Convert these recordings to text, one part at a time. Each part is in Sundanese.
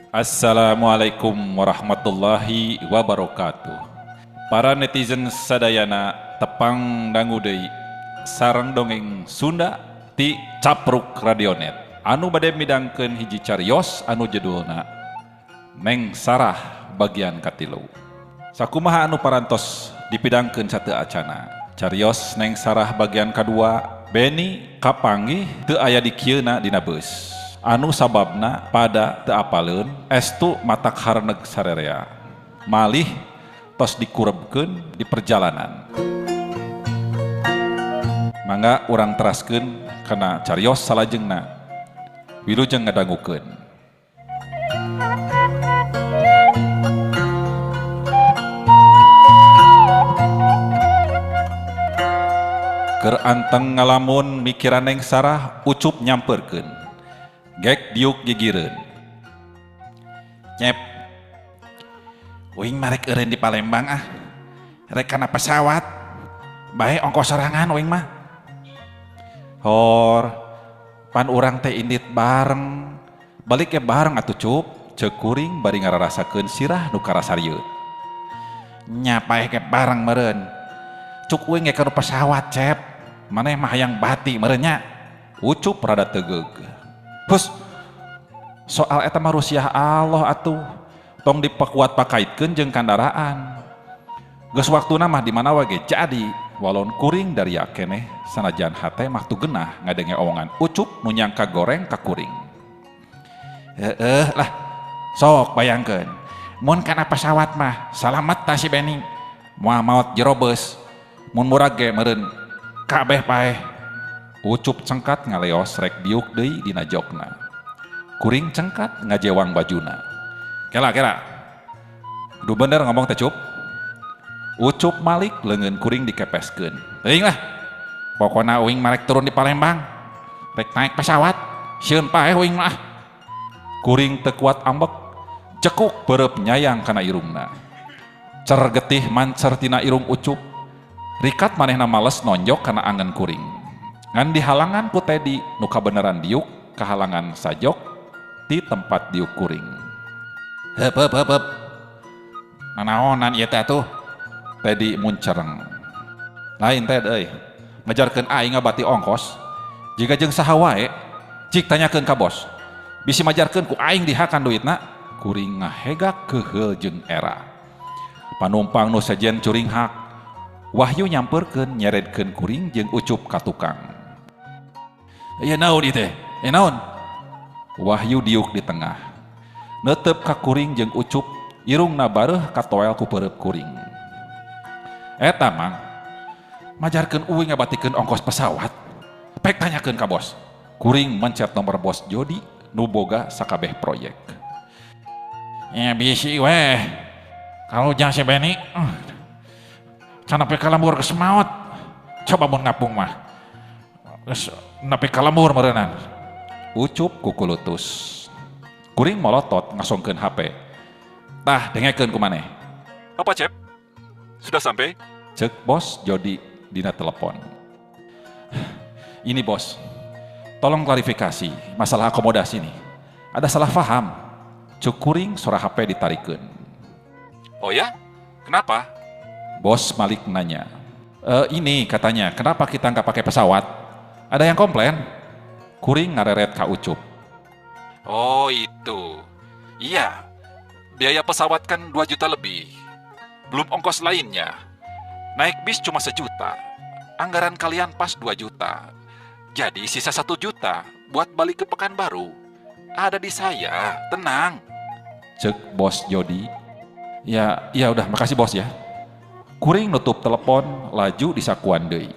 Assalamualaikum warahmatullahi wabarakatuh. Para netizen sadayana tepang dangu deui sareng dongeng Sunda ti Capruk Radionet. Anu bade midangkeun hiji carios anu judulna Neng Sarah bagian katilu. Sakumaha anu parantos dipidangkeun sateu acana. Carios Neng Sarah bagian kadua Beni kapanggih teu aya di kieuna dina beus. Anu sababna pada teu apaleun estu matak hareneg sarerea. Malih tos dikurebkeun di perjalanan. Mangga urang teraskeun kana carios salajengna. Wilujeng ngadangukeun. Keur anteng ngalamun mikiran Neng Sarah Ucup nyamperkeun. Gek diuk gigireun. Nyep. Uing marek eureun di Palembang ah. Rek kana pesawat. Bae ongkos sorangan uing mah. Hor, pan urang teh indit bareng. Balik ge bareng atuh Cup, ceuk kuring bari ngararasakeun sirah nu karasarieut. Nya paeh ge bareng meureun. Cuk uing ge kana pesawat, Cep. Maneh mah hayang bati meureun nya. Ucup rada tegeug. Hus, soal eta mah rusiah Allah atuh. Tong dipekuat pakaitkeun jeung kandaraan. Geus waktuna mah di mana wae ge jadi. Walon kuring dari keneh sanajan hate mah tu genah ngadenge omongan Ucup nu nyangka goreng ka kuring. Heeh lah, sok bayangkeun. Mun kana pesawat mah salamet ta si Beni. Moal maot jero beus. Mun murag ge meureun kabeh paeh. Ucup cengkat ngaleos rek diuk deui dina jokna. Kuring cengkat ngajewang bajuna. Kela kela. Kudu bener ngomong teh Cup. Ucup malik leungeun kuring dikepeskeun. Teuing lah. Pokona uing marek turun di Palembang. Rek naik pesawat, sieun paeh uing mah. Kuring teu kuat ambek, cekuk beureub nyayang kana irungna. Cer getih mancer tina irung Ucup. Rikat manehna males nonjok kana angen kuring. Ngan dihalangan ku Tedi nu kabeneran diuk kahalangan sajok ti tempat diuk kuring. Heup heup heup heup. Nanaonan ieu teh atuh? Tedi muncereng. Lain Ted euy, ngajarkeun aing ngabati ongkos. Jiga jeung saha wae, cik tanyakeun ka bos. Bisi majarkeun ku aing dihakan duitna, kuring ngahegak keuheul jeung era. Panumpang nu sejen curinghak. Wahyu nyamperkeun nyeredkeun kuring jeung Ucup ka tukang. Ieu naon ieu teh? Ieu naon? Wahyu diuk di tengah. Neuteup ka kuring jeung Ucup, irungna bareuh katoel ku peureub kuring. Eta mang, majarkeun uing ngabatikeun ongkos pesawat. Pek tanyakeun ka bos. Kuring mencet nomor bos Jody nu boga sakabeh proyek. Ya bisi weh. Kalau jang si Beni, can nepi ka lembur geus maot. Coba mun ngapung mah. Geus nepi ka lembur meureunnan. Ucup kukulutus. Kuring molotot ngasongkeun HP. Tah dengekeun ku maneh. Apa Cep? Sudah sampai? Cek bos Jody dina telepon. Ini bos, tolong klarifikasi masalah akomodasi nih. Ada salah paham. Cek kuring sora HP ditarikeun. Oh ya? Kenapa? Bos Malik nanya. Ini katanya, kenapa kita nggak pakai pesawat? Ada yang komplain? Kuring ngareret ka Ucup. Oh itu. Iya, biaya pesawat kan 2 juta lebih. Belum ongkos lainnya. Naik bis cuma 1 juta. Anggaran kalian pas 2 juta. Jadi sisa 1 juta buat balik ke Pekanbaru. Ada di saya, tenang. Cek bos Jody. Ya, ya udah, makasih bos ya. Kuring nutup telepon, laju disakuan deui.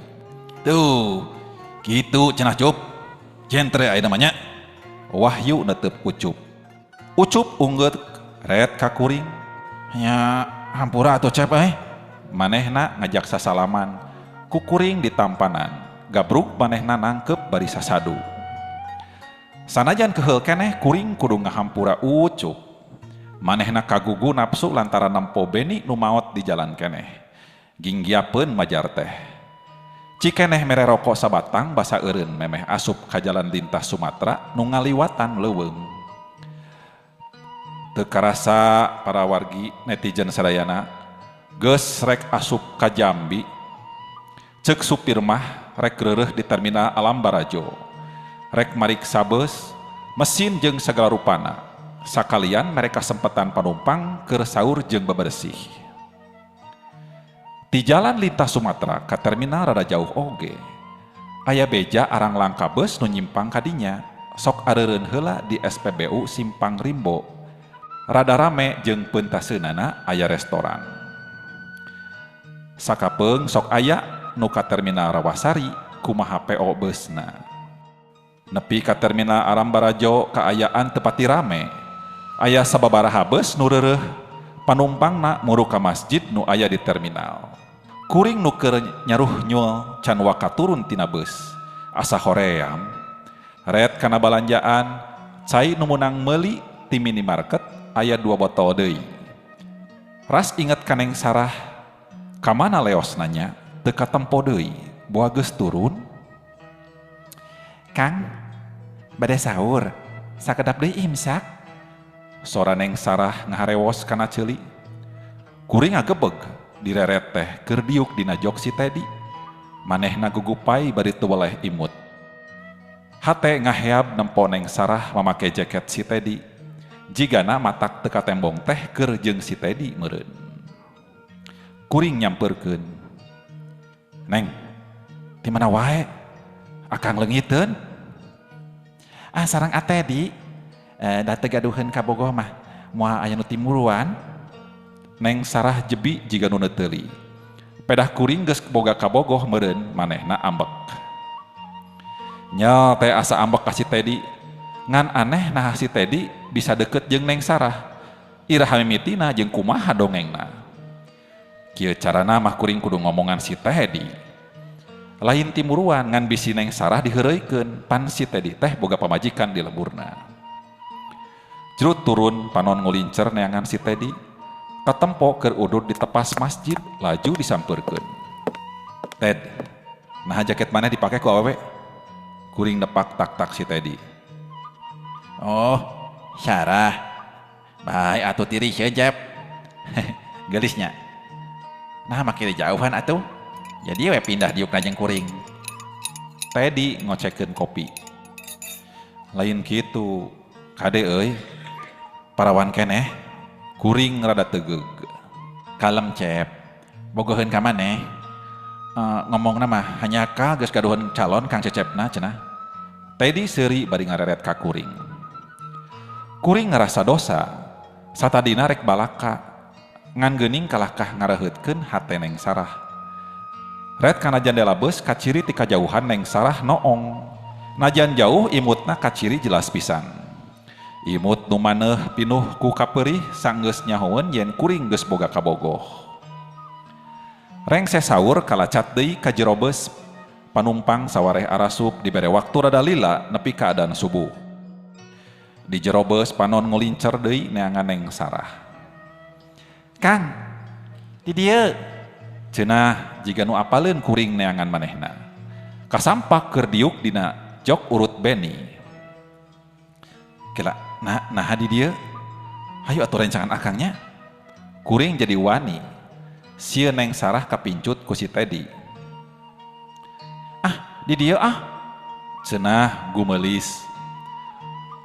Tuh, gitu cenah Cup. Jentre aya namanya. Wahyu netep Ucup. Ucup unggeut ret ka kuring. Nya hampura atuh Cep euy. Manehna ngajak sasalaman. Ku kuring ditampanan. Gabruk manehna nangkep bari sasadu. Sanajan keheul keneh kuring kudu ngahampura Ucup. Manehna kagugu nafsu lantaran nempo Beni nu maot di jalan keneh. Ginggiapeun majar teh. Cikeneh mere rokok sabatang basa eureun memeh asup ka jalan lintas Sumatera nu ngaliwatan leuweung. Teu karasa para wargi netizen sadayana geus rek asup ka Jambi. Ceuk supir mah rek reureuh di terminal Alam Barajo. Rek mariksa beus, mesin jeung sagala rupana. Sakalian mereka sempetan panumpang keur saur jeung bebersih. Di jalan lintas Sumatera ka terminal rada jauh oge. Aya beja arang langka beus nu nyimpang kadinya, sok areureun heula di SPBU Simpang Rimbo. Rada rame jeung peuntaseunana aya restoran. Sakapeung sok aya nu ka terminal Rawasari kumaha PO beusna. Nepi ka terminal Alam Barajo kaayaan teu pati rame. Aya sababaraha beus nu reureuh, panumpangna muru ka masjid nu aya di terminal. Kuring nu keur nyaruh nyul can waka turun tina beus. Asa hoream. Ret kana balanjaan, cai nu meunang meuli ti minimarket aya 2 botol deui. Ras inget ka Neng Sarah, kamana leos nanya, teu katempo deui, boa geus turun. Kang, bade sahur, sakedap deui imsak. Sora Neng Sarah ngaharewos kana ceuli. Kuring ngagebeg direret teh keur diuk dina jok si Teddy. Manehna gugupai bari teu weleh imut. Hate ngaheab nempo Neng Sarah mamake jaket si Teddy. Jigana matak teu katembong teh keur jeung si Teddy meureun. Kuring nyampeurkeun. Neng, di mana wae? Akang leungiteun. Ah, sarang A Teddy. Da teu gaduheun kabogoh mah moal aya nu timuruan. Neng Sarah jebi jiga nu neuteuli. Pedah kuring geus boga kabogoh meureun manehna ambek. Nyel teh asa ambek ka si Teddy. Ngan aneh nah si Teddy bisa deket jeung Neng Sarah. Iraha mimitina jeung kumaha dongengna. Kieu carana mah kuring kudu ngomongan si Teddy. Lain timuruan ngan bisi Neng Sarah diheureuykeun pan si Teddy teh boga pamajikan di lemburna. Jerut turun panon ngulincer neangan si Teddy. Katempo keur udud di tepas masjid laju disampeurkeun. Ted, naha jaket maneh dipake ku awewe? Kuring nepak tak-tak si Teddy. Oh, Sarah. Bae atuh tirisieun, Jep. Geulisnya. Nah, make jauhan atuh. Jadi we pindah diuk jeung kuring. Teddy ngocekeun kopi. Lain kitu, kade euy. Parawan keneh, kuring rada tegeug. Kalem, Cep. Bogoheun ka maneh. Ngomongna mah hanyaka geus gaduheun calon Kang Cecepna cenah. Teddy seuri bari ngareret ka kuring. Kuring ngarasa dosa, satadina rek balaka, ngan geuning kalahkah ngareheutkeun hate Neng Sarah. Ret kana jandela beus kaciri ti kajauhan Neng Sarah noong. Najan jauh imutna kaciri jelas pisan. Imut nu maneuh pinuh ku kapeurih sanggeus nyahoeun yen kuring geus boga kabogoh. Rengse saur kalacat deui ka jero beus, panumpang sawareh arasup dibere waktu rada lila nepi ka adan subuh. Di jero beus panon ngulincer deui neangan Neng Sarah. Kang, di dieu. Cenah jiga nu apaleun kuring neangan manehna. Kasampak keur diuk dina jok urut Beni. Kela, nah di dieu. Hayu atuh rencangan akangnya. Kuring jadi wani. Sieun Neng Sarah kapincut ku si Teddy. Ah, di dieu ah. Cenah gumelis.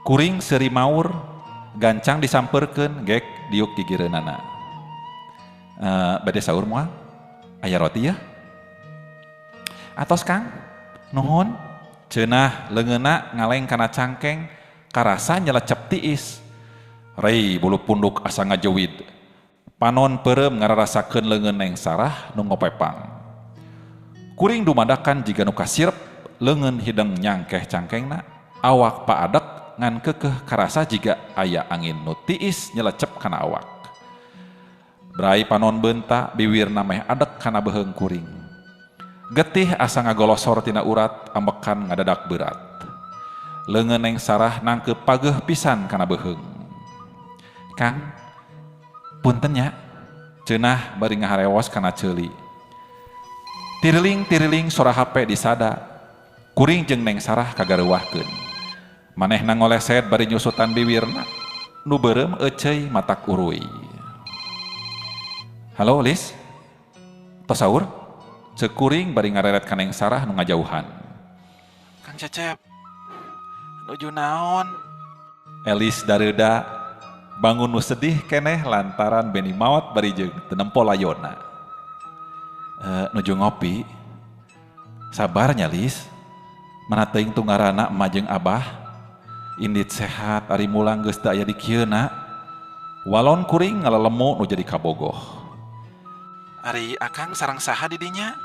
Kuring seuri maur, gancang disampeurkeun gek diuk gigireunana. Bade saur moal? Aya roti ya? Atos Kang, nuhun. Cenah leungeunna ngaleng kana cangkeng, karasa nyelecep tiis. Rei bulu punduk asa ngajewid. Panon peureum ngararasakeun leungeun Neng Sarah nu ngopepang. Kuring dumadakan jiga nu kasirep leungeun hideng nyangkeh cangkengna, awak paadek ngan keukeuh karasa jiga aya angin nu tiis nyelecep kana awak. Brai panon beunta biwirna meh adek kana beuheung kuring. Getih asa ngagolosor tina urat ambekan ngadadak berat. Leungeun Neng Sarah nangkeup pageuh pisan kana beuheung. Kang, punten nya. Cenah bari ngaharewos kana ceuli. Tiriling-tiriling sora HP disada. Kuring jeung Neng Sarah kagareuwahkeun. Manehna ngoleset bari nyusutan biwirna. Nu beureum eceuy matak uruy. Halo Lis, tos sahur? Ceuk kuring bari ngareret ka Neng Sarah nu ngajauhan. Kang Cecep, nuju naon? Elis dareuda bangun nu sedih keneh lantaran Beni maot bari jeung teu nempo layonna. Nuju ngopi. Sabar nya Lis. Mana teuing tunggarana emak jeung abah. Indit sehat ari mulang geus teu aya di kieu na. Walon kuring ngalelemu nu jadi kabogoh. Ari akang sareng saha di dinya?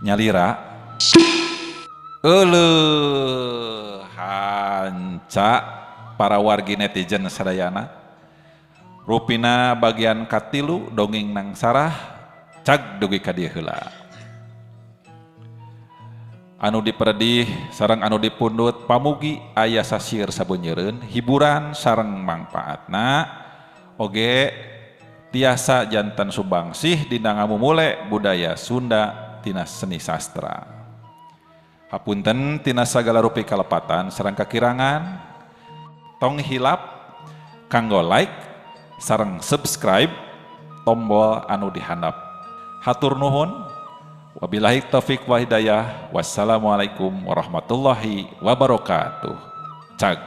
Nyalira. Euleuh hanca para wargi netizen sadayana. Rupina bagian katilu dongeng Nang Sarah cag dugi ka dieu heula. Anu diperedih sareng anu dipundhut pamugi aya sasir sabeunyereun hiburan sareng mangpaatna oge tiasa janten sumbangsih dina ngamumule budaya Sunda tina seni sastra. Hapunten tina sagala rupi kalepatan sareng kakirangan, tong hilap kanggo like sareng subscribe tombol anu dihandap. Hatur nuhun. Wabillahi taufik wa hidayah. Wassalamualaikum warahmatullahi wabarakatuh. Cag.